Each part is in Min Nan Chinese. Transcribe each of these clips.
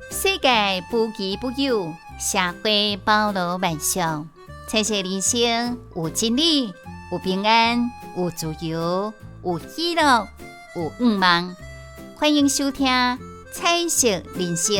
世界無奇不有，社會包羅萬象，彩色人生有真理，有平安，有自由，有喜樂，有願望。歡迎收聽《彩色人生》。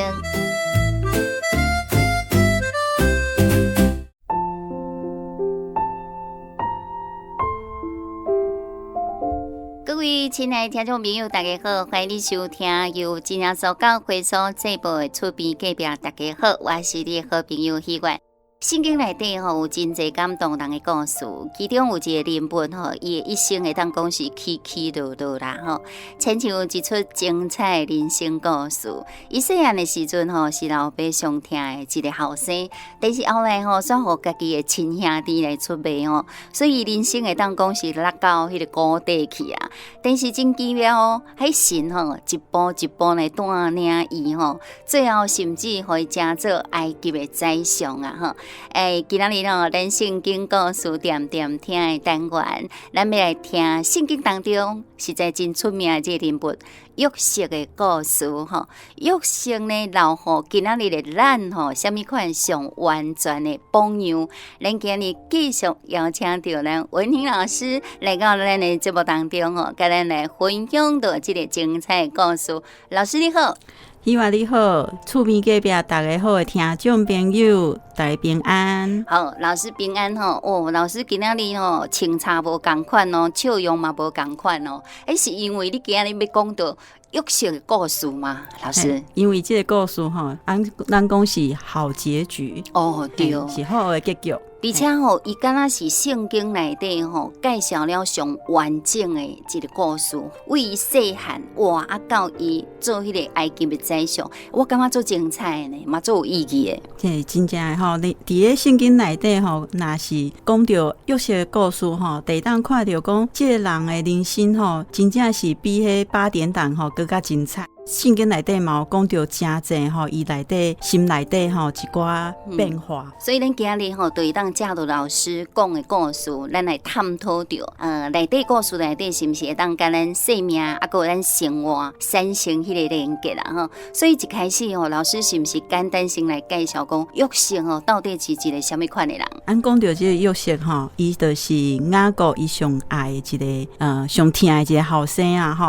各位親愛的聽眾朋友，大家好，歡迎你收聽由真耶穌教會所製播的厝邊隔壁。大家好，我是你的好朋友希月。聖經內底吼有真濟感動人的故事，其中有一個人物吼，伊的一生會當講是起起落落啦吼，親像一齣精彩的人生故事。伊細漢的時陣吼是老爸上疼的一個後生，但是後來吼煞予家己的親兄弟來出賣吼，所以人生會當講是落到彼個谷底去啊。但是真奇妙哦，彼神吼一步一步來帶領伊吼，最後甚至予伊成做埃及的宰相啊吼。欸，今仔日吼，咱聖經故事恬恬聽的單元，咱欲來聽聖經當中實在真出名的這個人物約瑟的故事吼。約瑟呢，留予今仔日的咱吼，啥物款上完全的榜樣？咱今日繼續邀請著咱文婷老師來到咱的節目當中吼，共咱來分享著這個精彩的故事。老師你好。希望你好，厝邊隔壁大家好的聽眾朋友，大家平安。好，老師平安吼。哦，老師今仔日吼穿衫無仝款哦，笑容嘛無仝款哦。欸，是因為你今仔日欲講著約瑟的故事嗎？老師？因為這個故事吼，按咱講是好結局。哦，對，是好的結局。而且吼，伊敢若是聖經內底吼介紹了上完整的一個故事，為伊細漢哇啊到伊做彼個埃及的宰相，我感覺足精彩的呢，嘛足有意義的。這真正的吼，佇咧聖經內底吼，若是講著約瑟的故事吼，會當看著講這個人的人生吼，真正是比彼八點檔吼閣較精彩。聖經內底嘛有講著誠濟吼，伊內底心內底吼一寡變化。所以咱今日吼，就會當藉著老師講的故事，咱來探討著，內底故事內底是毋是會當佮咱生命啊，閣有咱生活產生彼個連結啦吼。所以一開始吼，老師是毋是簡單先來介紹講約瑟吼，到底是一個啥物款的人？按講著這個約瑟吼，伊就是雅各伊上愛的一個，上疼的一個後生啊吼。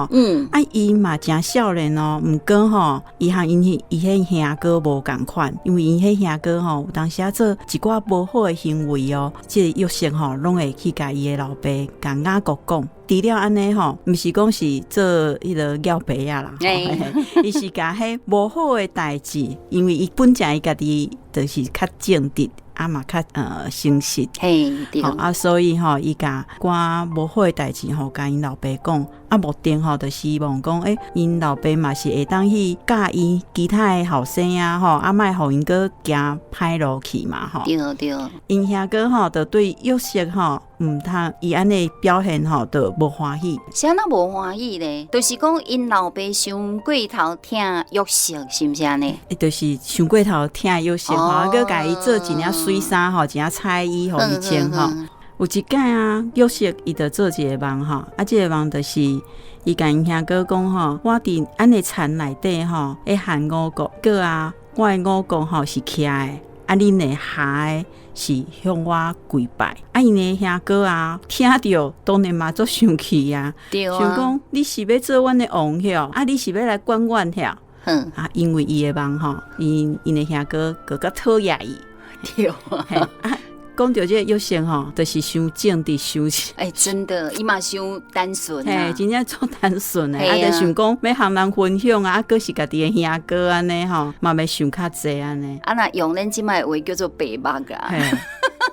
啊，伊嘛誠少年哦。毋過吼，伊和𪜶彼伊彼兄哥無仝款，因為𪜶彼兄哥吼有當時仔做一寡無好的行為哦，這個約瑟吼攏會去共伊的老爸共雅各講。除了按呢吼，毋是講是做彼个撟白仔啦，伊是共彼無好的代誌，因為伊本正伊家己就是較正直。啊嘛較誠實，嘿，對。啊，所以吼，伊共寡無好的代誌吼，共𪜶老爸講，啊，目的吼，就希望講，欸，𪜶老爸嘛是會當去教伊其他的後生啊，吼，啊，莫予𪜶閣行歹路去嘛，吼。對對。𪜶兄哥吼，就對約瑟吼，毋通伊按呢表現吼，就無歡喜。是按怎無歡喜咧？就是講𪜶老爸傷過頭疼約瑟，是毋是按呢？欸，就是傷過頭疼約瑟吼，啊，閣共伊做一領媠衫吼，一領彩衣予伊穿吼。有一擺啊，約瑟伊就做一個夢吼，啊，這個夢就是伊共𪜶兄哥講吼，我佇按的田內底吼，咧烘五穀，閣啊，我的五穀吼是徛的，啊，恁的縖的是向我跪拜。啊，𪜶的兄哥啊，聽著當然嘛足生氣啊，想講你是欲做阮的王曉，啊，你是欲來管阮曉？啊，因為伊的夢吼，𪜶的兄哥閣較討厭伊。對啊，講著這個約瑟吼，就是傷正直，傷欸，真的，伊嘛傷單純，嘿，真正足單純的，啊，就想講欲和人分享啊，啊，閣是家己的兄哥按呢吼，嘛袂想較濟按呢。啊，若用咱這擺的話叫做白目啊。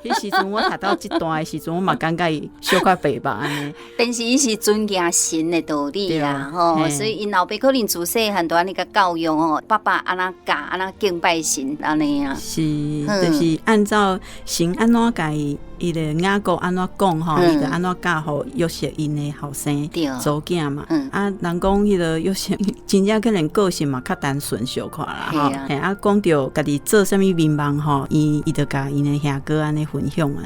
彼時陣我讀到這段的時陣，我嘛感覺伊小可白目按呢。但是伊是遵行神的道理啦，吼，所以𪜶老爸可能自細漢就按呢共教育吼，爸爸按怎教，按怎敬拜神按呢啊。是，就是按照神按怎共伊伊个雅各按怎講吼，伊就按怎教予約瑟𪜶的後生查某囝嘛。啊，人講彼个約瑟真正可能個性嘛較單純小可啦吼。嘿啊，講著家己做啥物眠夢吼，伊就共𪜶的兄哥按呢分享啊。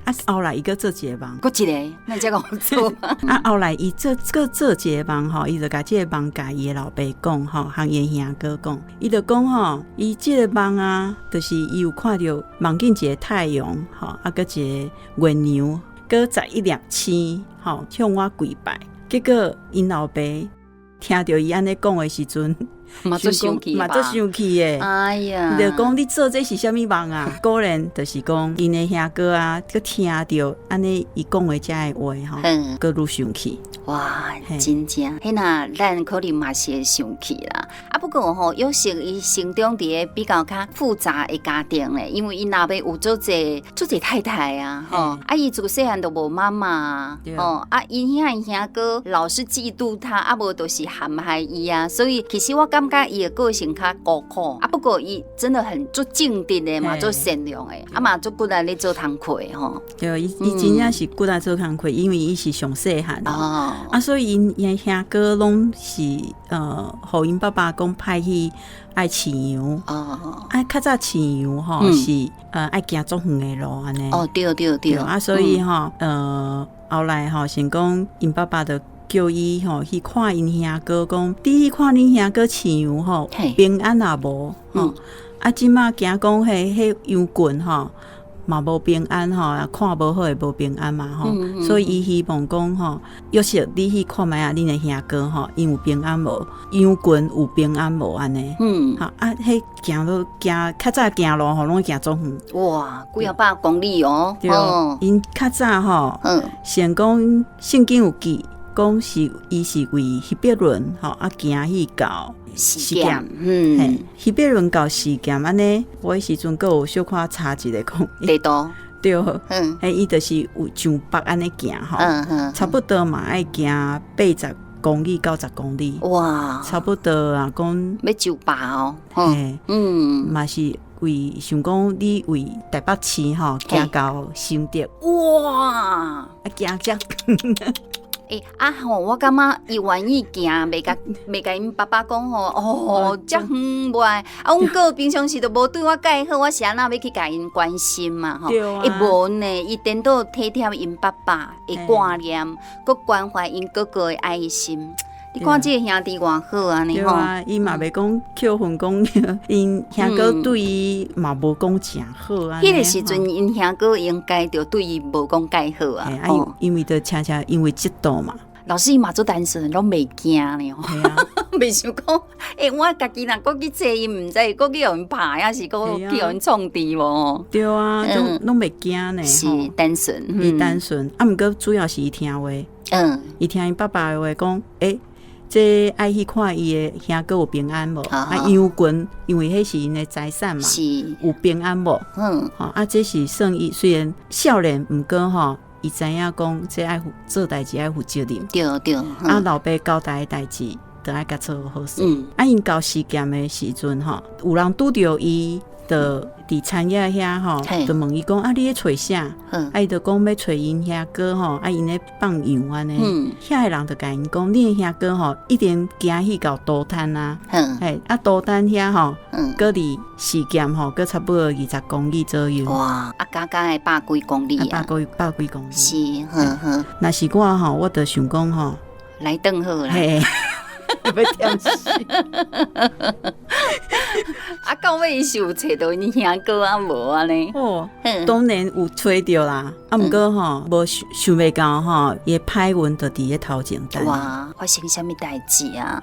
啊，後來伊閣做一个夢，閣一个，那才講做。啊，後來伊做閣做一个夢吼，伊就共這个夢共伊的老爸講吼，和伊的兄哥講，伊就講吼，伊這个夢啊，就是伊有看著夢見一個太陽吼，啊，閣一個月娘，閣11粒星吼，向我跪拜。結果𪜶老爸聽著伊按呢講的時陣，嘛足生氣嘛足生氣的。哎呀，就講你做這是啥物夢啊？果然就是講𪜶的兄哥啊，閣聽著按呢伊講的這个話吼，閣愈生氣。哇，真正，彼若咱可能嘛是會生氣啦。啊，不過吼，約瑟伊成長佇个比較較複雜的家庭咧，因為𪜶老爸有足濟足濟太太啊，吼，啊，伊自細漢就無媽媽，吼，啊，𪜶兄𪜶兄哥老是嫉妒他，啊，無就是陷害伊啊，所以其實我感覺伊的個性較孤苦，啊，不過伊真的很足正直的嘛，足善良的，啊嘛足骨力咧做工課吼。對，伊真正是骨力做工課，因為伊是上細漢。啊，所以𪜶兄哥攏是予𪜶爸爸講派去愛飼羊。啊，較早飼羊吼是愛行足遠的路按呢。哦，對對對。啊，所以吼後來吼想講𪜶爸爸就叫伊吼去看𪜶兄哥，講你去看恁兄哥飼羊吼平安也無吼。啊，這馬驚講彼羊群吼嘛無平安吼，看無好會無平安嘛吼，所以伊希望講吼，約瑟你去看覓仔恁的兄哥吼，𪜶有平安無？羊群有平安無？按呢？吼啊，彼行路行較早行路吼，攏行足遠。哇，幾仔百公里哦。對，𪜶較早吼，先講聖經有記，講是伊是為希伯崙吼啊行去到示劍，希伯崙到示劍按呢，我彼時陣閣有小可查一下講，地圖，對，彼伊就是有上北按呢行吼，差不多嘛愛行80公里到10公里，哇，差不多啊，講欲上北哦，嘿，嘛是為想講你為台北市吼行到新竹，哇，啊行遮。欸啊吼，我感覺伊願意行，袂共𪜶爸爸講吼，哦，遮遠無愛。啊，阮哥平常時都無對我蓋好，我是按怎欲去共𪜶關心嘛吼？對啊。欸無呢，伊顛倒體貼𪜶爸爸的掛念，閣關懷𪜶哥哥的愛心。你看這个兄弟偌好按呢吼。對啊，伊嘛袂講扣分，講𪜶兄哥對伊嘛無講誠好按呢。彼个時陣，𪜶兄哥應該就對伊無講蓋好啊。啊，因為就恰恰因為嫉妒嘛。老師伊嘛足單純，攏袂驚呢吼。袂想講，欸，我家己若閣去揣伊，毋知會閣去予𪜶拍，抑是閣去予𪜶創治無？對啊，攏攏袂驚呢。是單純，伊單純。啊，毋過主要是伊聽話。伊聽𪜶爸爸的話講，欸，這愛去看伊的兄哥有平安無？啊，羊群因為彼是𪜶的財產嘛，有平安無？吼啊，這是算伊雖然少年，毋過吼，伊知影講這愛負做代誌愛負責任。對對。啊，老爸交代的代誌，都愛共做好勢。啊，𪜶到示劍的時陣吼，有人拄著伊，就佇田野遐吼，就問伊講啊，你咧揣啥？啊，伊就講欲揣𪜶兄哥吼，啊，𪜶咧放羊按呢。遐个人就共𪜶講，你的兄哥吼，一定行去到多坦啊。嘿，啊，多坦遐吼，閣離示劍吼，閣差不多20公里左右。哇，啊，加加的百幾公里啊。百幾公里。是，呵呵。若是我吼，我就想講吼，來轉好啦。嘿，欲忝死。啊，到尾伊是有揣著𪜶兄哥啊無按呢？哦，當然有揣著啦。啊，毋過吼，無想想袂到吼，伊的歹運就佇咧頭前等。哇，發生啥物代誌啊？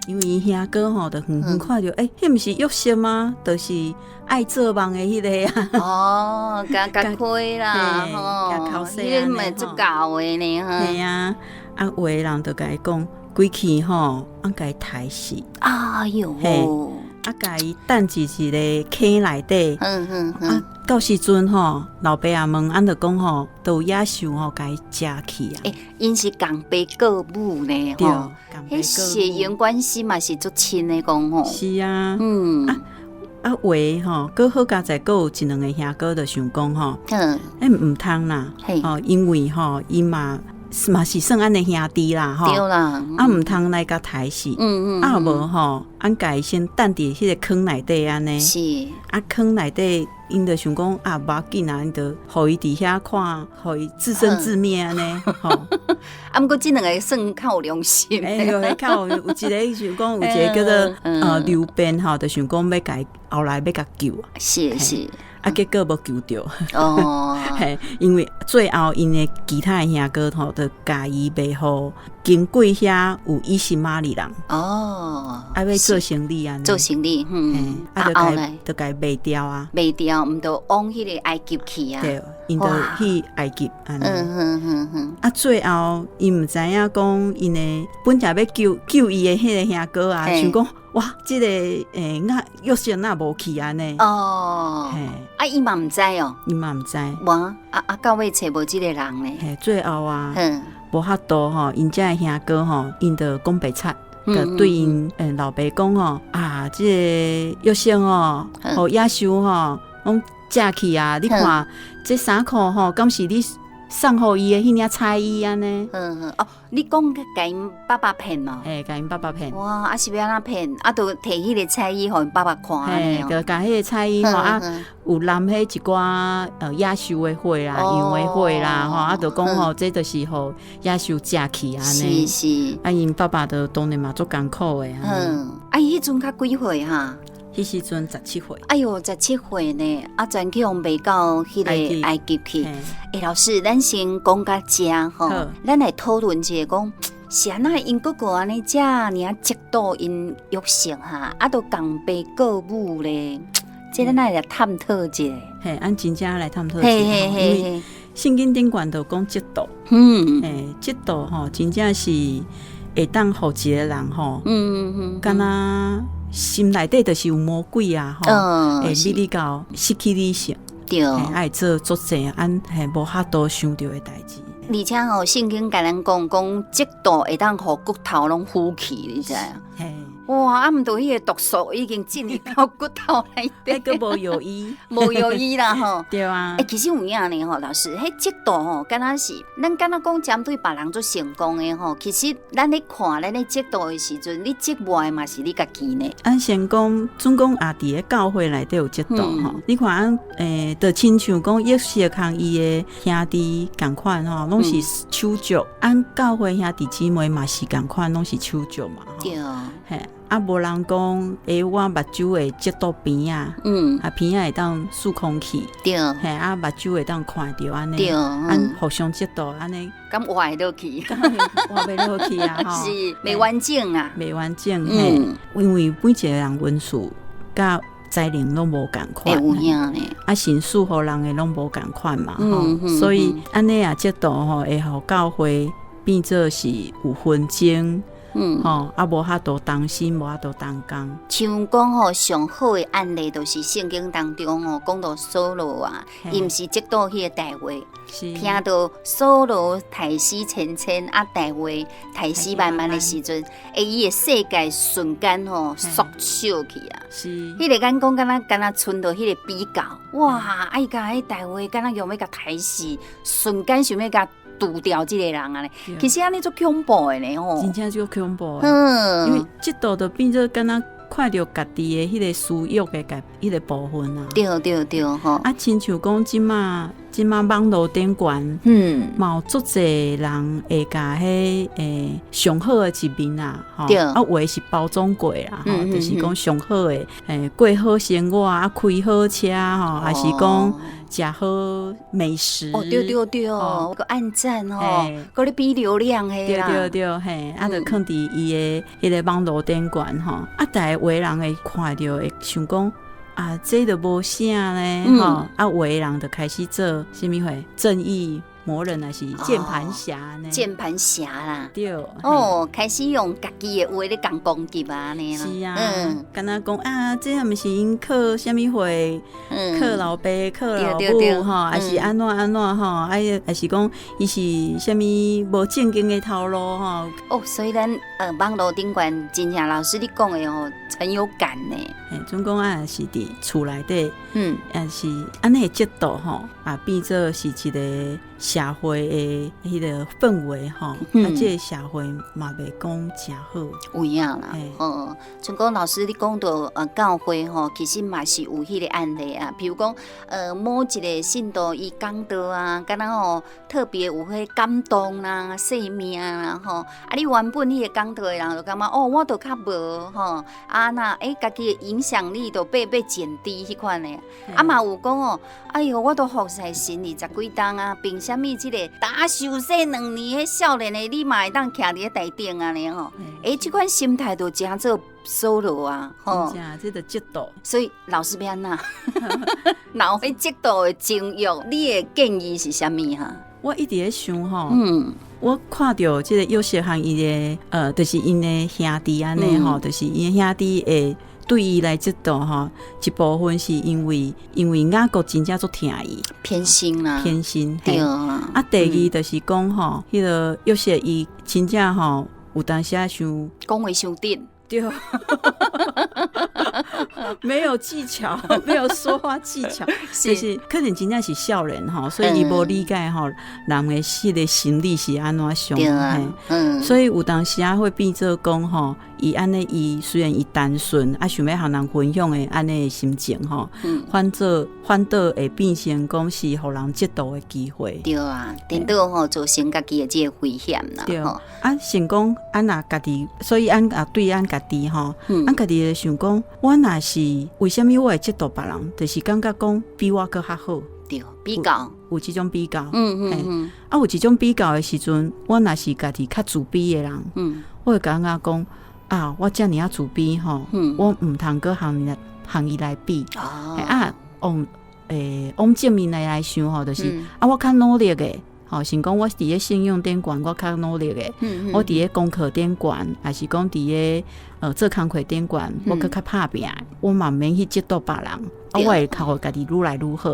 因為𪜶兄哥吼，就遠遠看著，欸，彼毋是約瑟嗎？就是愛做夢的彼个啊。哦，共共開啦，吼，彼個嘛足𠢕的呢，哈。嘿啊，啊，有的人就共伊講，規氣吼，按共伊刣死。哎喲。啊，共伊擲佇一个坑內底。啊，到時陣吼，老爸也問，按就講吼，都有野獸吼，共伊食去啊。欸，𪜶是共爸顧母呢，吼，彼血緣關係嘛是足親的講吼。是啊。啊，啊話吼，閣好佳哉，閣有一兩个兄哥就想講吼，欸毋通啦，吼，因為吼伊嘛嘛是算阮的兄弟啦，吼，對啦，啊毋通來共刣死，啊無吼，按共伊先等佇彼个坑內底按呢，啊坑內底，𪜶就想講啊，無要緊啊，𪜶就予伊佇遐看，予伊自生自滅按呢，吼。啊，毋過這兩个算較有良心。欸，較有有一个想講，有一個叫做流便吼，就想講欲共伊後來欲共救啊。啊，結果無救著。嘿，因為最後𪜶的其他的兄哥吼，就共伊賣予經過遐有以實瑪利人。啊，欲做生意按呢。做生意，啊，就共伊就共伊賣掉啊。賣掉，毋就往彼個埃及去啊。對，𪜶就去埃及按呢。啊，最後𪜶毋知影講，𪜶的本來欲救救伊的彼个兄哥啊，想講哇，這个欸，若約瑟若無去按呢？啊，伊嘛毋知哦。伊嘛毋知。哇，啊啊，到尾揣無這个人呢？嘿，最後啊，無法度吼，𪜶遮的兄哥吼，𪜶就講白賊，就對𪜶老爸講吼，啊，這个約瑟吼，予野獸吼，攏食去啊！你看這衫褲吼，敢是你送予伊的彼領彩衣按呢？哦，你講共𪜶爸爸騙哦？嘿，共𪜶爸爸騙。哇，啊是欲按怎騙？啊，就提彼個彩衣予𪜶爸爸看按呢？嘿，就共彼个彩衣吼，啊，有染彼一寡野獸的血啦、羊的血啦，吼，啊，就講吼，這就是予野獸食去按呢。啊，𪜶爸爸就當然嘛足艱苦的。啊，伊彼陣才幾歲哈？彼時陣17歲。哎喲，十七歲呢，啊，全去予賣到彼个埃及去。欸，老師，咱先講到遮吼，咱來討論一下講，是按怎𪜶哥哥按呢遮爾嫉妒𪜶約瑟哈，啊，都共爸告母咧，這咱來探討一下。嘿，按真正來探討一下，因為聖經頂懸就講嫉妒，欸，嫉妒吼，真正是會當予一个人吼，敢若心內底就是有魔鬼啊，吼，會入去到失去理性，愛做足濟按嘿無法度想著的代誌。而且吼，聖經共咱講講，嫉妒會當予骨頭攏腐去，你知影？哇，啊，毋著彼个毒素已經進入到骨頭內底，彼閣無藥醫，無藥醫啦吼。對啊。欸，其實有影呢吼，老師，彼嫉妒吼，敢若是咱敢若講針對別人做成功的吼，其實咱咧看咱咧嫉妒的時陣，你折磨的嘛是你家己呢。按先講，總講也佇咧教會內底有嫉妒吼，你看按就親像講約瑟共伊的兄弟仝款吼，攏是手足，按教會兄弟姊妹嘛是仝款，攏是手足嘛。對。嘿。啊，無人講，欸，我目睭會嫉妒邊仔，啊邊仔會當輸空氣，嘿，啊目睭會當看著按呢，按互相嫉妒按呢，敢活會落去？活袂落去啊！是袂完整啊，袂完整，嘿，因為每一个人恩賜佮才能攏無仝款，有影呢。啊，神賜予人的攏無仝款嘛，吼，所以按呢啊，嫉妒吼會予教會變做是有紛爭。吼，啊，無法度同心，無法度同工。像講吼，上好的案例，就是聖經當中吼，講到掃羅啊，伊毋是嫉妒彼个大衛，聽到掃羅刣死千千，啊，大衛刣死萬萬的時陣，欸，伊的世界瞬間吼縮小去啊。彼个眼光敢若敢若賰著彼个比較，哇！啊，伊共彼大衛敢若欲共刣死，瞬間想欲共除掉這个人按呢，其實按呢足恐怖的呢吼，真正足恐怖的，因為嫉妒就變做敢若看著家己的彼个私欲的共彼个部分啊。對對對吼。啊，親像講這馬這馬網路頂懸，嘛有足濟人會共彼上好的一面啊，吼，啊有的是包裝過啦，吼，就是講上好的，過好生活啊，開好車吼，還是講食好美食。哦，對對對，閣按讚吼，閣咧比流量彼啦。對對對，嘿，啊，就囥佇伊的彼个網路頂懸吼，啊，逐个有的人會看著會想講，啊，這就無啥呢，吼，啊，有的人就開始做啥物貨正義魔魔人，還是鍵盤俠呢？鍵盤俠啦。對。哦，開始用家己的話咧共攻擊啊，按呢啦。是啊。敢若講啊，這毋是𪜶靠啥物貨？靠老爸、靠老母吼，還是按怎按怎吼？啊，還是講伊是啥物無正經的頭路吼？哦，所以咱網路頂懸真正老師你講的吼，很有感呢。嘿，總講啊，是佇厝內底，也是按呢的嫉妒吼，啊，變做是一個社會的彼個氛圍吼，啊，這個社會嘛袂講誠好。有影啦，哦，像講老師你講到教會吼，其實嘛是有彼個案例啊，比如講某一個信徒伊講道啊，敢若吼特別有彼感動啦、生命啦吼，啊，你原本彼個講道的人就感覺哦，我都較無吼，啊那家己的影響力都被減低彼款的，啊嘛有講哦，哎喲，我都服侍神二十幾冬啊，憑啥物這個打受洗兩年彼少年的你嘛會當徛佇咧台頂按呢吼？欸，這款心態就誠做掃羅啊，吼，這就嫉妒。所以老師欲按怎？若有彼嫉妒的情欲，你的建議是啥物哈？我一直咧想吼，我看著這個約瑟和伊的就是𪜶的兄弟按呢吼，就是𪜶的兄弟會對伊來嫉妒吼，一部分是因為雅各真正足疼伊，偏心啦，偏心，對啊。啊，第二就是講吼，彼個約瑟伊真正吼有當時仔想講話傷直。對，沒有技巧，沒有說話技巧，就是可能真正是少年吼，所以伊無理解吼人的彼個心理是按怎想，所以有當時仔會變做講吼，伊按呢，伊雖然伊單純，啊想欲予人分享的按呢的心情吼，反倒會變成講是予人嫉妒的機會。對啊，顛倒吼造成家己的這個危險啦。對啊，想講按若家己，所以按啊對按家己吼，按家己會想講，我若是為啥物我會嫉妒別人，就是感覺講比我閣較好。對，比較有這種比較。啊，有這種比較的時陣，我若是家己較自卑的人，我會感覺講啊，我遮爾仔自卑吼，我毋通閣予伊來比。啊，往正面來想吼，就是啊，我較努力的，吼，想講我佇咧信仰頂懸，我較努力的，我佇咧功課頂懸，還是講佇咧做工課頂懸，我閣較拍拚，我嘛毋免去嫉妒別人，啊，我會靠家己愈來愈好。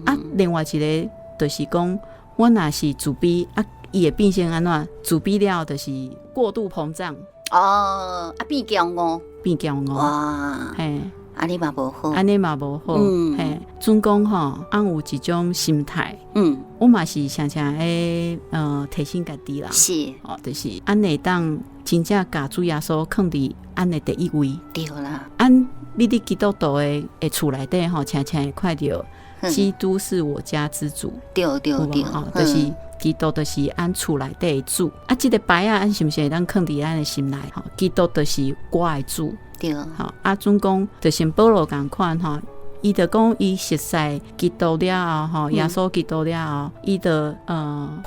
啊，另外一個就是講，我若是自卑，啊，伊會變成按怎？自卑了就是過度膨脹。哦，啊變驕傲，變驕傲。哇，嘿。按呢嘛無好，按呢嘛無好，嘿，總講吼，按有一種心態，我嘛是常常會提醒家己啦，哦，就是按會當真正共主耶穌囥佇按的第一位，對啦，按你佇基督徒的厝內底吼，常常會看著基督是我家之主，對對對，吼，就是基督就是按厝內底的主，啊，這個牌仔按是毋是會當囥佇咱的心內？吼，基督就是我的主。對，吼，啊，總講就像保羅仝款吼，伊就講伊熟似基督了後吼，耶穌基督了後，伊就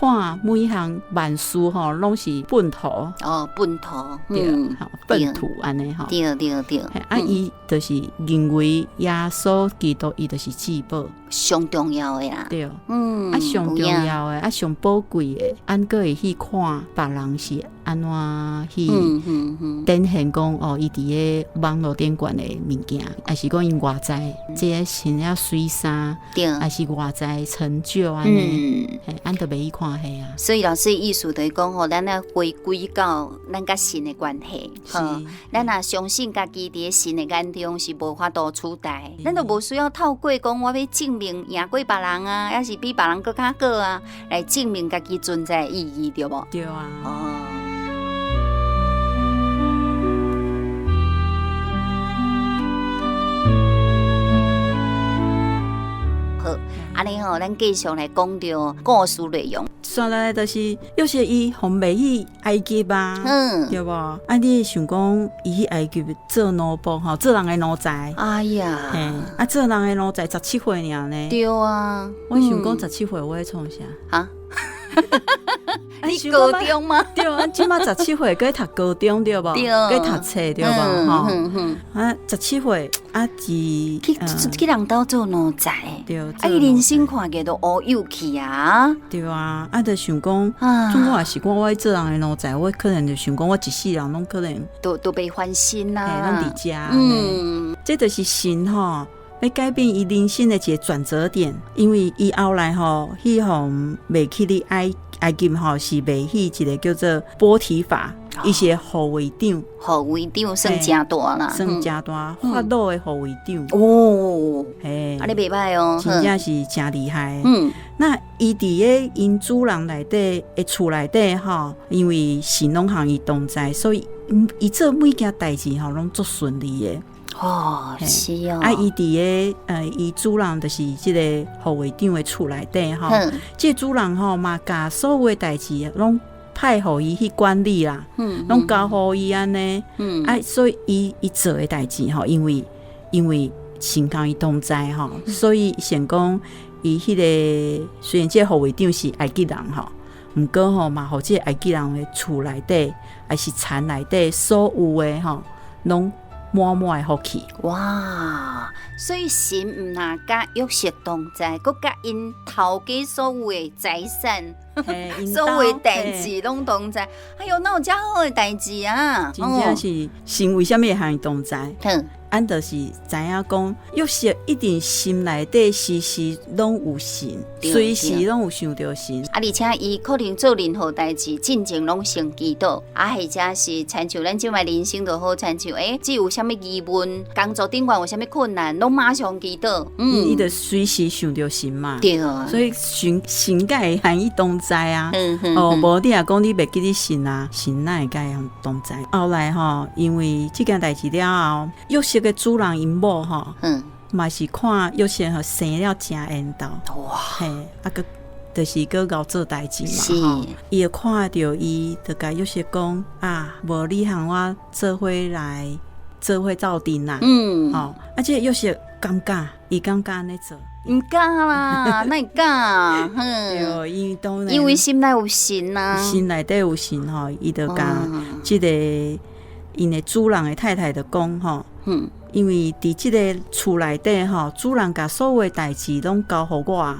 看每項萬事吼，攏是糞土。哦，糞土，對，吼，糞土按呢吼。對對對。啊，伊就是認為耶穌基督，伊就是至寶。上重要的啦。對，啊，上重要的，啊，上寶貴的，按閣會去看別人是按怎去展現講哦，伊佇咧網路頂懸的物件，還是講𪜶外在這个穿了媠衫，還是外在成就按呢，按就袂去看彼啊。所以老師意思就是講吼，咱愛回歸到咱佮神的關係，吼，咱若相信家己佇咧神的眼中是無法度取代，咱就無需要透過講我欲證明贏過別人啊，抑是比別人閣較好啊，來證明家己存在的意義，對無？對啊。哦。好，按呢吼，咱繼續來講著故事內容。煞來就是約瑟伊予賣去埃及啊，對無？啊，你會想講伊去埃及做奴僕吼，做人的奴才。哎呀，嘿，啊，做人的奴才十七歲爾呢。對啊，我想講十七歲我咧創啥？哈？你高中嗎？對啊，這馬十七歲，閣讀高中對無？閣讀冊對無？吼，啊，十七歲啊，是去人兜做奴才，對，啊，伊人生看起來都烏有去啊。對啊，啊，就想講，總講也是講我做人的奴才，我可能就想講我一世人攏可能都袂翻身啊，攏佇遮。嗯，這就是神吼，欲改變伊人生的一个轉折點，因為伊後來吼去予賣去咧埃及吼，是賣去一个叫做波提乏，伊是護衛長，護衛長算誠大啦，算誠大，法老的護衛長。哦，嘿，按呢袂䆀哦，真正是誠厲害。那伊佇咧𪜶主人內底的厝內底吼，因為神攏和伊同在，所以伊做每件代誌吼攏足順利的。哦，是哦。啊，伊佇个伊主人就是這個護衛長的厝內底吼，這個主人吼嘛，共所有的代誌攏派予伊去管理啦，攏交予伊按呢。啊，所以伊做的代誌吼，因為神佮伊同在吼，所以想講伊彼个雖然這個護衛長是埃及人吼，毋過吼嘛，予這個埃及人的厝內底，抑是田內底所有的吼，攏滿滿的福氣。哇！所以神毋但佮約瑟同在，閣佮𪜶頭家所有的財產，所有的代誌攏同在。哎喲，哪有遮好的代誌啊？真正是神為啥物會和伊同在？俺就是知影講，約瑟一定心內底時時攏有神，隨時攏有想著神。啊，而且伊可能做任何代誌，進前攏先祈禱，啊，或者是親像咱這擺人生就好，親像欸，只有啥物疑問，工作頂懸有啥物困難，攏馬上祈禱。伊就隨時想著神嘛。對。所以神神才會和伊同在啊。哦，無你若講你袂記得神啊，神哪會佮伊同在？後來吼，因為這件代誌了後，約瑟的主人𪜶某吼，嘛是看約瑟吼生了誠緣投，哇，嘿，啊閣就是閣𠢕做代誌嘛，吼，伊就看著伊，就共約瑟講啊，無你和我做伙來做伙鬥陣啦，吼，啊，這個約瑟敢敢，伊敢敢按呢做？毋敢啦，哪會敢？對，因為當因為心內有神啊，心內底有神吼，伊就共這個𪜶的主人的太太就講吼，因為佇這个厝內底吼，主人共所有的代誌攏交予我，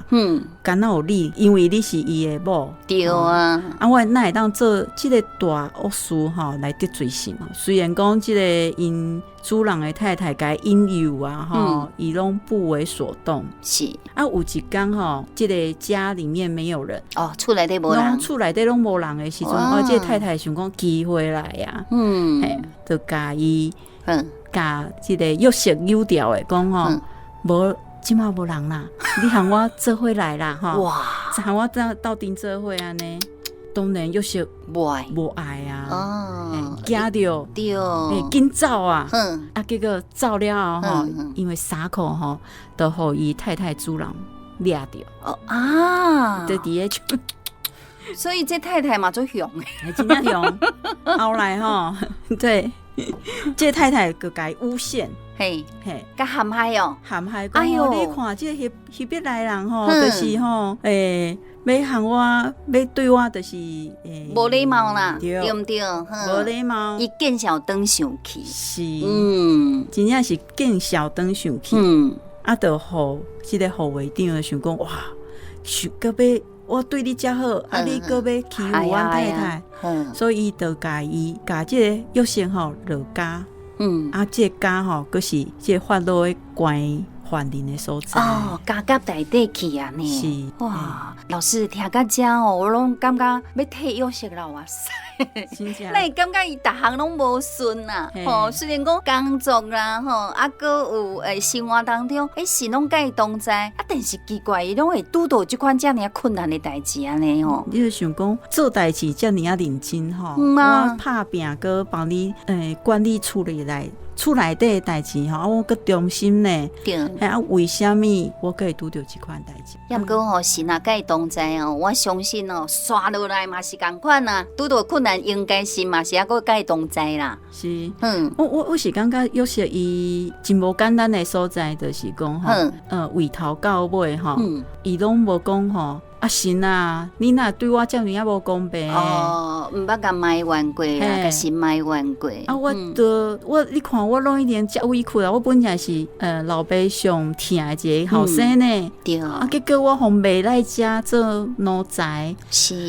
敢若有你，因為你是伊的某，對啊，啊，我哪會當做這个大惡事吼來得罪神？雖然講這个𪜶主人的太太共伊引誘啊，吼，伊攏不為所動。是啊，有一工吼，這个家裡面沒有人，哦，厝內底無人，厝內底攏無人的時陣，哦，這个太太想講機會來啊，嘿，就共伊，共這个約瑟誘著的，講吼，無，這馬無人啦，你和我做伙來啦，吼，哇，和我鬥陣做伙按呢，當然約瑟無愛，無愛啊，哦，驚著，對，緊走啊，啊，結果走了後吼，因為衫褲吼，都予伊太太主人掠著，哦啊，就佇咧，所以這太太嘛足凶的，真正凶，後來吼，對。這太太閣共伊誣陷，嘿，嘿，佮陷害哦，陷害講哦，你看這希伯來人吼，就是吼，欸，欲害我，欲對我，就是欸，無禮貌啦，對毋對？無禮貌，伊見笑轉生氣，是，真正是見笑轉生氣，啊，就予這個護衛長想講，哇，想閣欲我對你遮好，啊，你閣欲欺負阮太太，所以伊就共伊共這个約瑟吼落監，啊，這个監吼，閣是這个法老的關犯人的所在。哦，監獄內底去啊呢。是。哇，老師聽到遮哦，我攏感覺欲替約瑟流目屎。哪會感覺伊逐項攏無順啊？吼，雖然講工作啦，吼，啊，閣有欸生活當中，欸，神攏佮伊同在，啊，但是奇怪，伊攏會拄著這款遮爾困難的代誌按呢吼。你就想講做代誌遮爾仔認真吼，我拍拚閣幫你欸管理厝裡內厝內底的代誌吼，啊，我閣忠心呢。對。啊，為啥物我閣會拄著這款代誌？抑毋過吼，神若佮伊同在哦，我相信哦，煞落來嘛是仝款啊，拄著困難應該是嘛是猶閣佮伊同在啦。是，我是感覺約瑟伊真無簡單的所在，就是講吼，為頭到尾吼，伊攏無講吼。啊神啊，你若對我遮爾仔無公平？哦，毋捌共埋怨過啊，共神埋怨過。啊，我都我你看我攏已經遮委屈啦，我本來是老爸上疼的一个後生呢。啊，結果我予賣來遮做奴才。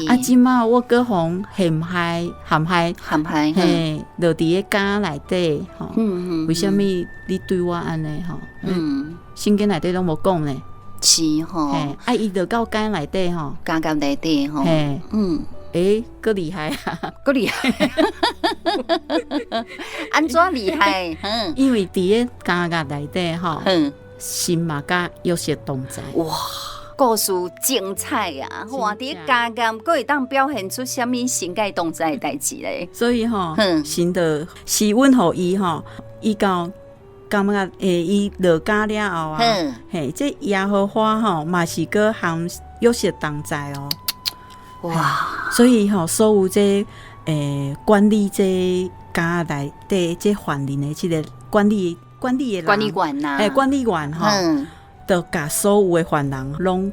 啊，這馬我閣予陷害、陷害、陷害，嘿，落佇个監內底吼。為啥物你對我按呢吼？聖經內底攏無講呢。是吼，啊，伊就到監內底吼，監獄內底吼，欸，閣厲害啊，閣厲害，按怎厲害？因為佇个監獄內底吼，神嘛佮約瑟同在。哇，故事精彩啊！哇，佇監獄閣會當表現出啥物神佮伊同在的代誌咧？所以吼，神就施恩予伊吼，伊到感覺伊落監了後啊，嘿，這耶和華吼嘛是閣和約瑟同在哦。哇！所以吼，所有這管理這監內底這犯人的這个管理的管理員吶，欸，管理員吼，就共所有的犯人攏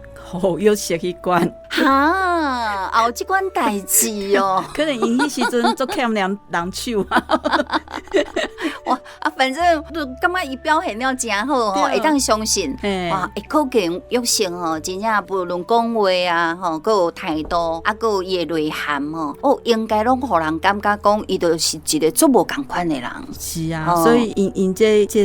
予約瑟去管。哈，有這款代誌哦。可能𪜶彼時陣足欠人人手啊。哇啊，反正就感覺伊表現了誠好吼，會當相信。哇，會可見約瑟吼，真正無論講話啊，吼，閣有態度，啊，閣有伊的內涵吼，哦，應該攏予人感覺講，伊就是一个足無仝款的人。是啊，所以𪜶這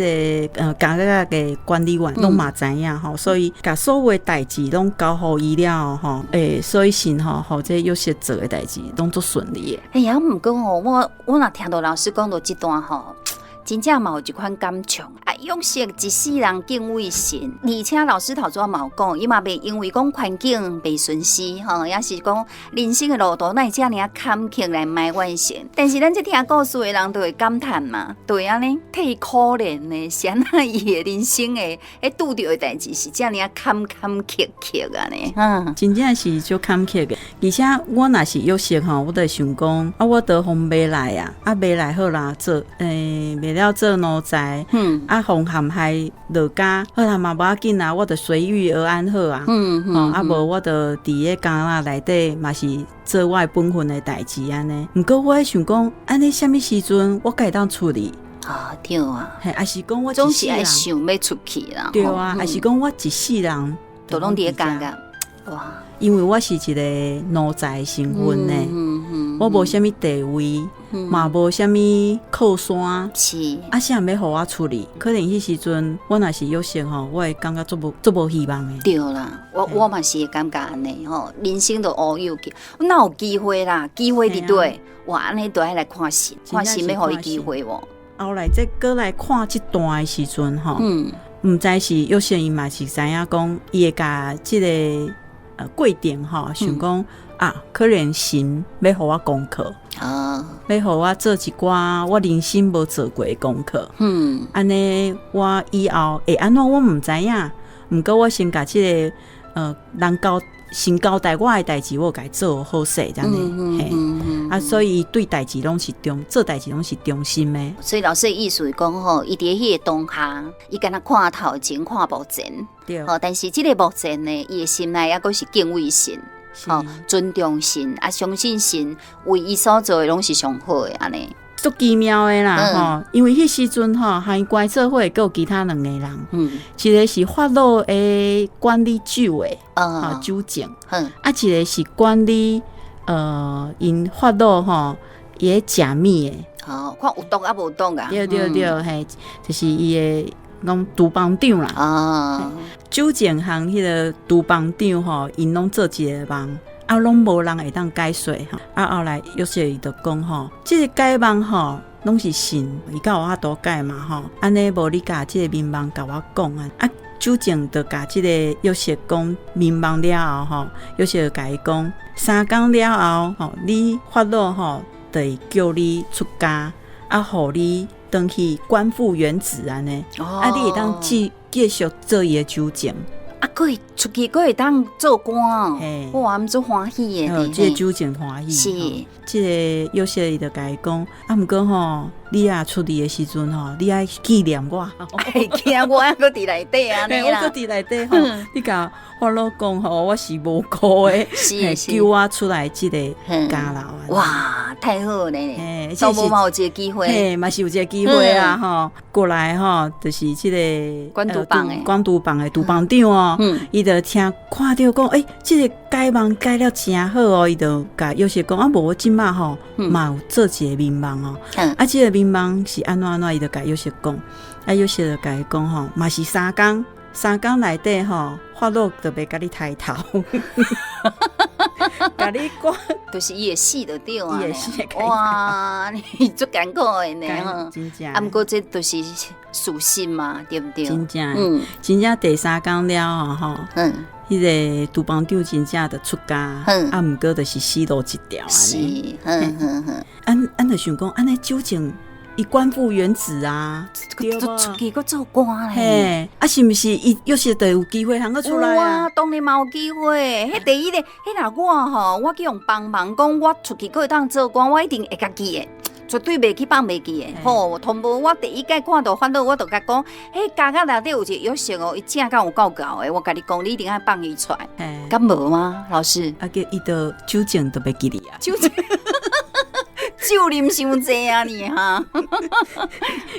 個監獄的管理員攏嘛知影吼，所以共所有的代誌攏交予伊了吼，欸，所以神吼，予這約瑟做的代誌攏足順利的。哎呀，毋過吼，我若聽著老師講著這段吼，真正嘛有一款感觸啊！約瑟一世人敬畏神，而且老師頭拄仔嘛有講，伊嘛袂因為講環境袂順遂吼，抑是講人生的路途哪會遮爾仔坎坷來埋怨神。但是咱這聽故事的人就會感嘆嘛，對按呢，替伊可憐呢，是按怎伊的人生的彼拄著的代誌是遮爾仔坎坎坷坷按呢？真正是足坎坷的。而且我若是約瑟吼，我就會想講啊，我都予賣來啊，啊賣來好啦，做賣了做奴才，啊，予陷害落監，好啦嘛無要緊啊，我就隨遇而安好啊，啊無我就佇个監獄內底嘛是做我的本分的代誌按呢。毋過我會想講，按呢啥物時陣我才會當出去？啊，對啊，嘿，抑是講我總是愛想欲出去啦。對啊，抑是講我一世人都攏佇个監獄，哇！因為我是一个奴才身份呢，我無啥物地位，嘛無啥物靠山，啊，啥人欲予我出去？可能彼時陣我若是約瑟吼，我會感覺足無希望的。對啦，我嘛是會感覺按呢吼，人生都烏有去，哪有機會啦？機會佇佗？哇，按呢都愛來看神，看神欲予伊機會無？後來再閣來看這段的時陣吼，毋知是約瑟伊嘛是知影講，伊會共這个過程吼，想講啊，可能神欲予我功課，欲予我做一寡我人生無做過的功課。按呢我以後會按怎我毋知影，毋過我先共這个人先交代我的代誌，我共伊做好勢，這樣呢。嘿，啊，所以對代誌攏是忠，做代誌攏是忠心的。所以老師的意思是講吼，伊佇彼個當下，伊敢若看頭前看目前，吼，但是這个目前呢，伊的心內猶閣是敬畏神，吼，尊重神，啊，相信神為伊所做的攏是上好的按呢。足奇妙的啦，吼，因為彼時陣吼，和伊關做伙閣有其他兩個人，一個是法老的管理酒的，酒政，啊，一個是管理𪜶法老吼，伊咧食物的。哦，看有毒抑無毒啊？對對對，嘿，就是伊的講廚房長啦。酒政和彼个廚房長吼，𪜶攏做一个夢。啊，攏無人會當解說吼。啊，後來約瑟伊就講吼，這個解夢吼，攏是神，伊才有法度解嘛吼。按呢無你共這個眠夢共我講啊。啊，酒政就共這個約瑟講眠夢了後吼，約瑟就共伊講，3工了後吼，你法老吼就會叫你出監，啊，予你轉去官復原職按呢。啊，你會當繼續做伊的酒政。啊，閣會出去，閣會當做官哦。嘿。哇，毋足歡喜的哦，呢。這個酒真歡喜。吼，這個約瑟伊就共伊講，啊，毋過吼，你若出去的時陣吼，你愛紀念我。會驚我還閣佇內底按呢啦。我閣佇內底吼，你共法老講吼，我是無辜的，救我出來這個監牢。哇，太好咧！嘿，都無嘛有這個機會。嘿，嘛是有這個機會啊！吼，過來吼，就是這個管廚房的管廚房的廚房長哦，伊就聽看著講，欸，這個解夢解了誠好哦，伊就共約瑟講，啊，無我這馬吼嘛有做一個眠夢哦，啊，這個眠夢是按怎按怎，伊就共約瑟講，啊，約瑟就共伊講吼，嘛是三工，三工內底吼，法老就欲共你刣頭，共你講，就是伊會死就對啊。伊會死。哇，你足艱苦的呢吼。真正。啊，毋過這都是事實嘛，對毋對？真正，真正第三工了吼，彼個廚房長真正就出監，啊，毋過就是死路一條按呢。是，哼哼哼。按就想講，按呢究竟伊官復原職啊，出去閣做官咧。嘿，啊，是毋是伊約瑟就有機會通閣出來啊？當然嘛有機會。彼第一个，彼若我吼，我去予幫忙講，我出去閣會當做官，我一定會家己的。絕對袂去放袂記的，吼！同無我第一擺看著法老，我就共講，彼監獄內底有一個約瑟哦，伊正敢有夠𠢕的，我共你講，你一定愛放伊出來。敢無嗎，老師？啊，叫伊都酒精都袂記得啊，酒精酒啉傷濟啊你哈，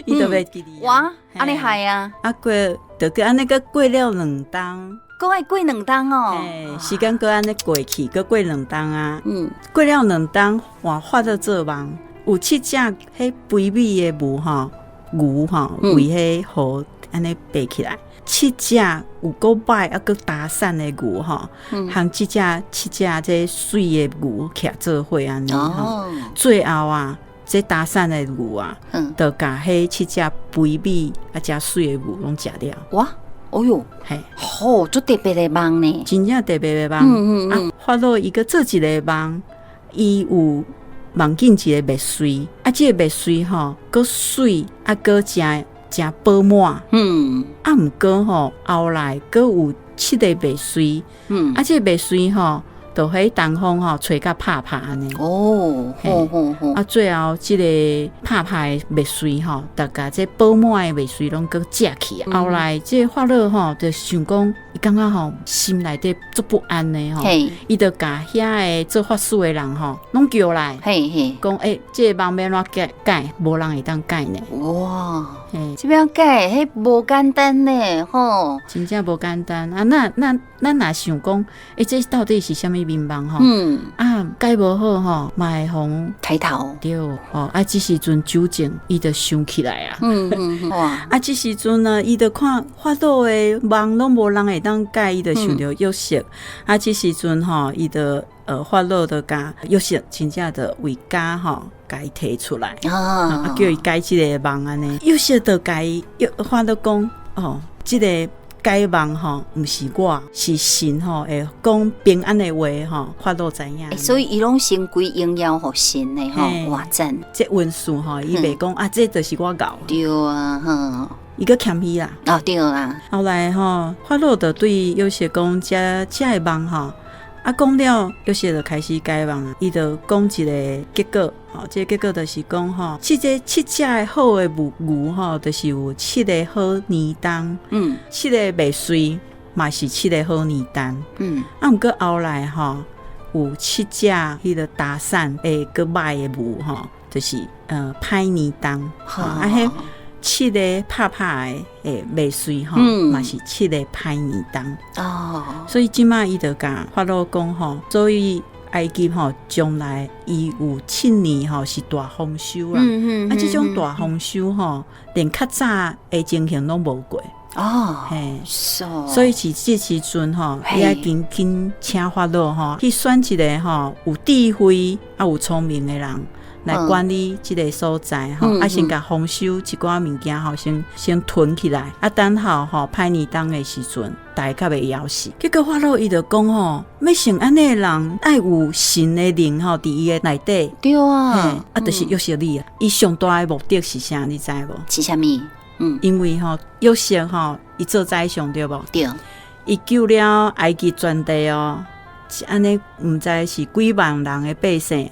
伊都袂記得。哇，按呢害啊！啊過，就閣按呢閣過了兩冬。閣愛過兩冬哦，時間閣按呢過去，閣過兩冬啊。過了兩冬，換法老做夢。有七隻彼肥美的牛吼，牛吼，為彼河按呢爬起來。七隻有夠歹猶閣焦瘦的牛吼，和這隻七隻這媠的牛徛做伙按呢吼。最後啊，這焦瘦的牛啊，就共彼七隻肥美啊誠媠的牛攏食了。哇，哦喲，嘿，好，足特別的夢呢。真正特別的夢。啊，法老伊閣做一个夢，伊有夢見一个麥穗，啊，這个麥穗吼，閣媠，啊，閣誠誠飽滿。啊，毋過吼，後來閣有七个麥穗。啊，這个麥穗吼，就彼東風吼，吹甲拍拍按呢。哦，好好好。啊，最後這个拍拍的麥穗吼，就共這飽滿的麥穗攏閣食去啊。後來這个法老吼，就想講，伊感覺吼心內底足不安的吼，伊就共遐個做法師的人吼，攏叫來，講欸，這个夢欲按怎解解，無人會當解呢。哇，這欲解，彼無簡單呢，吼。真正無簡單啊！那那咱若想講，欸，這到底是啥物眠夢吼？啊，解無好吼，嘛會予刣頭。對，吼，啊，這時陣酒精伊就想起來啊。哇！啊，這時陣呢，伊就看法老的夢攏無人會當解，伊就想著約瑟。啊，這時陣吼，伊就法老就共約瑟真正就為監吼，共伊提出來，啊，叫伊解這个夢按呢。約瑟就共伊法老講，哦，這个解夢吼，毋是我，是神吼，會講平安的話吼，法老知影。所以伊攏先歸榮耀予神的吼，哇讚！這文書吼，伊袂講啊，這就是我𠢕。對啊，吼。伊閣謙虛啦。哦，對啦。後來吼，法老就對約瑟講，這這个夢吼，啊，講了，約瑟就開始解夢啊。伊就講一个結果，吼，這個結果就是講吼，七隻七隻的好的牛牛吼，就是有七个好年冬，七个麥穗嘛是七个好年冬，啊，毋過後來吼，有七隻彼个焦瘦的閣歹的牛吼，就是歹年冬，啊，彼七个拍拍的的麥穗吼，嘛是七个歹年冬。所以這馬伊就共法老講吼，所以埃及吼將來伊有七年吼是大豐收啊。啊，這種大豐收吼，連較早的情形攏無過。嘿，所以是這時陣吼，伊愛緊緊請法老吼去選一个吼有智慧啊有聰明的人來管理這个所在吼，啊，先共豐收一寡物件吼，先先囤起來，啊，等候吼歹年冬的時陣，大家較袂枵死。結果法老伊就講吼，欲成按呢的人，愛有神的靈吼，佇伊的內底。對啊，啊，就是約瑟你啊。伊上大的目的是啥？你知無？是啥物？因為吼約瑟吼，伊做宰相對無？對。伊救了埃及全地哦，是按呢，毋知是幾萬人的百姓。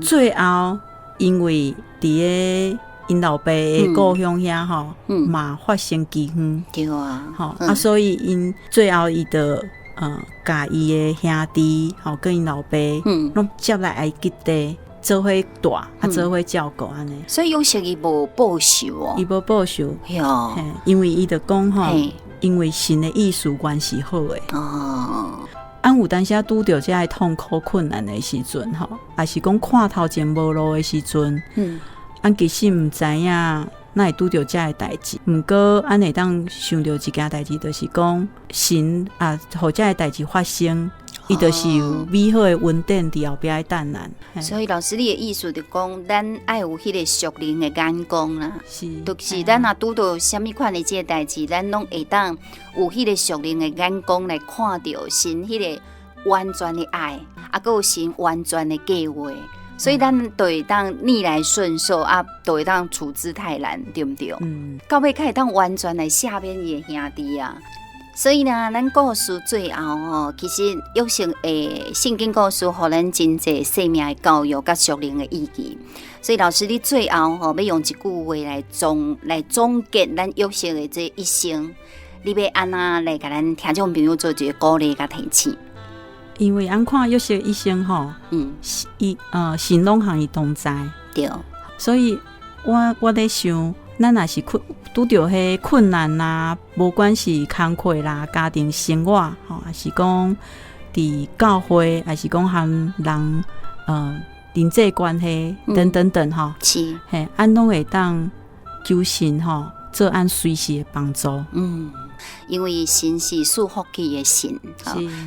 最後因為佇个𪜶老爸的故鄉遐吼，嘛發生饑荒。對啊，吼啊，所以𪜶最後伊就共伊的兄弟吼，佮𪜶老爸，攏接來埃及地做伙蹛，啊做伙照顧按呢。所以約瑟伊無報仇哦。伊無報仇，嘿，因為伊就講吼，因為神的意思原是好的。按有當時拄著這个痛苦困難的時陣吼，抑是講看頭前無路的時陣，按其實毋知影哪會拄著這个代誌。毋過，按會當想著一件代誌，就是講神啊，予這个代誌發生，伊就是有美好的恩典佇後壁等咱。所以老師，你的意思就講，咱愛有彼個屬靈的眼光啦，就是咱若拄著啥物款的這個代誌，咱攏會當有彼個屬靈的眼光來看著神彼個完全的愛，啊，閣有神完全的計劃。所以咱就會當逆來順受啊，就會當處之泰然，對毋對？到尾較會當完全來赦免伊的兄弟啊。所以呢，咱故事最後吼，其實約瑟的聖經故事，予咱真濟生命的教育佮屬靈的意義。所以老師，你最後吼，欲用一句話來總結咱約瑟的這一生，你欲按怎來共咱聽眾朋友做一個鼓勵佮提醒？因為按看約瑟一生吼，伊神攏和伊同在，所以我咧想，咱若是困拄著彼困難啦，無管是工課啦、家庭生活吼，抑是講佇教會，抑是講和人人際關係等等等吼，嘿，按攏會當求神吼，做按隨時的幫助。因為神是賜福氣的神，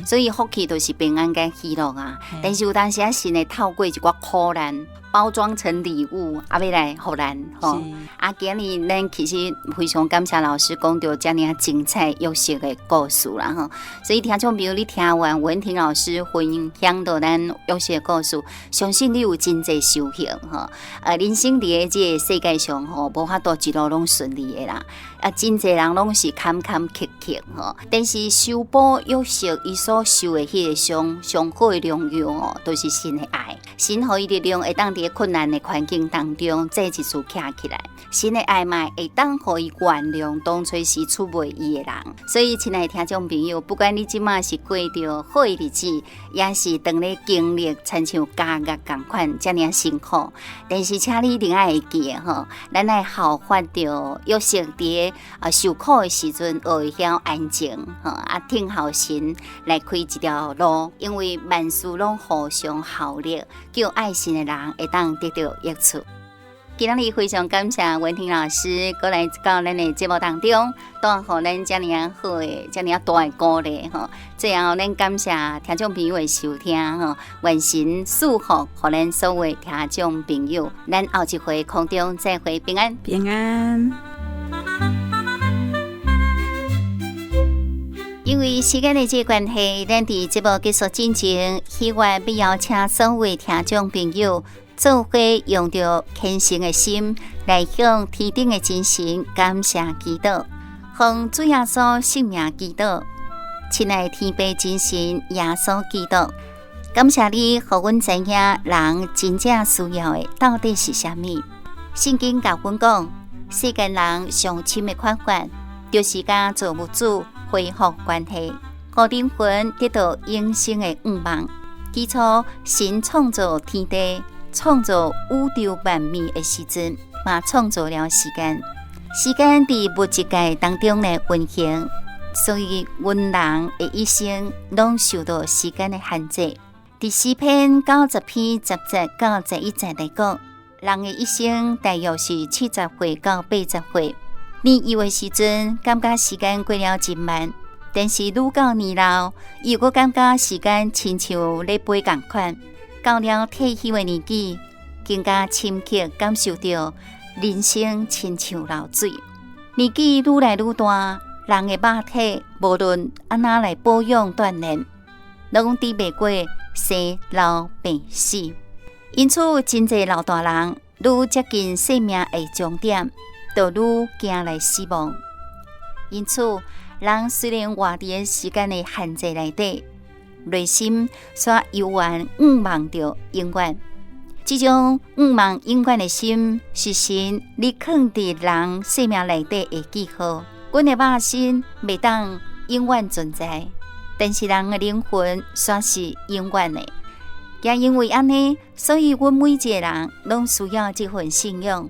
所以福氣就是平安佮喜樂啊。但是有當時啊，神會透過一寡苦難包裝成禮物，啊，欲來予咱吼。啊，今日咱其實非常感謝老師講著遮爾精彩約瑟的故事啦吼。所以聽眾朋友，你聽完文婷老師分享著咱約瑟的故事，相信你有真濟收穫吼。人生佇个這個世界上吼，無法度一路攏順利的啦。啊，真濟人攏是坎坎坷坷吼，但是修補約瑟伊所受的彼個傷，上好的良藥吼，就是神的愛。神予伊力量，會當佇困難的環境當中再一次徛起來。神的愛嘛會當予伊原諒當初時出賣伊的人。所以，親愛的聽眾朋友，不管你這馬是過著好的日子，抑是當咧經歷親像監獄仝款遮爾辛苦，但是請你一定愛會記得吼，咱愛效法著約瑟佇個受苦的時陣，學會曉安靜吼，啊，聽候神來開一條路，因為萬事攏互相效力，叫愛神的人會當得著益處。今仔日非常感謝文婷老師過來到咱的節目當中，帶予咱遮爾好的、遮爾大的鼓勵吼。最後，咱感謝聽眾朋友的收聽吼，願神賜福予咱所有聽眾朋友。咱後一回空中再會，平安，平安。因為時間的這個關係，咱佇節目結束之前，希望欲邀請所有聽眾朋友，做伙用著虔誠的心來向天頂的真神感謝祈禱，奉主耶穌聖名祈禱，親愛的天父真神耶穌基督，感謝你予阮知影人真正需要的到底是啥物。聖經共阮講，世間人上深的缺乏，就是佮造物主恢復關係，予靈魂得到永生的願望。起初，神創造天地，創造宇宙萬物的時陣，嘛創造了時間。時間佇物質界當中來運行，所以阮人的一生攏受到時間的限制。佇詩篇90篇10節到11節來講，人的一生大約是70歲到80歲。年幼的時陣，感覺時間過了真慢；但是愈到年老，又閣感覺時間親像咧飛仝款。到了退休的年紀，更加深刻感受著人生親像流水。年紀愈來愈大，人的肉體無論按怎來保養鍛鍊，攏抵袂過生老病死。因此，真濟老大人愈接近生命的終點，就愈驚來死亡。因此，人雖然活佇个時間的限制內底，內心卻猶原向望著永遠。這種向望永遠的心，是神你囥佇人生命內底的記號。阮的肉身袂當永遠存在，但是人的靈魂卻是永遠的。也因為按呢，所以阮每一个人攏需要這份信仰。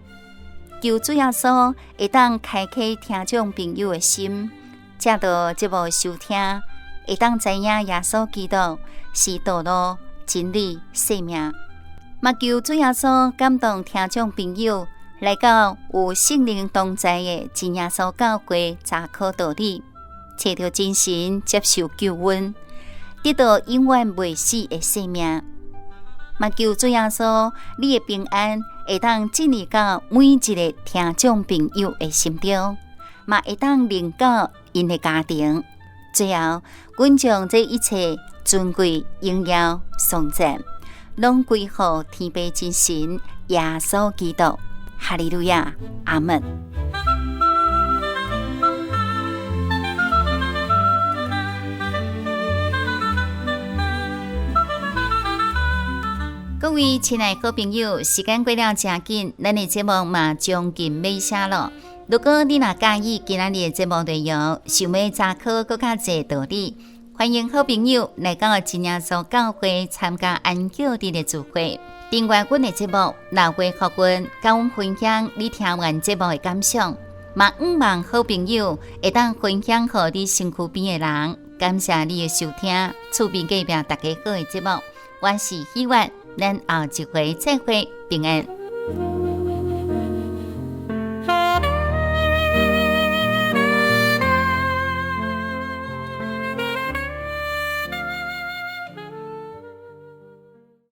求主耶穌會當開啟聽眾朋友的心，藉著節目收聽，會當知影耶穌基督是道路、真理、生命。嘛求主耶穌感動聽眾朋友來到有聖靈同在的真耶穌教會查考道理，揣著真神，接受救恩，得到永遠袂死的生命。嘛求主耶穌，你的平安會當進入到每一个聽眾朋友的心中，嘛會當臨到𪜶的家庭。最後，阮將這一切尊貴、榮耀、頌讚，攏歸予天父真神耶穌基督。哈利路亞，阿門。各位親愛好朋友，時間過了誠緊，咱的節目嘛將近尾聲囉。如果你若佮意今仔日的節目內容，想欲查考閣較濟道理，歡迎好朋友來到真耶穌教會參加安息日的聚會，訂閱阮的節目，留話予阮，佮阮分享你聽完節目的感想，嘛向望好朋友會當分享予你身軀邊的人。感謝你的收聽，厝邊隔壁大家好的節目，我是希婉，咱後一回再會，平安。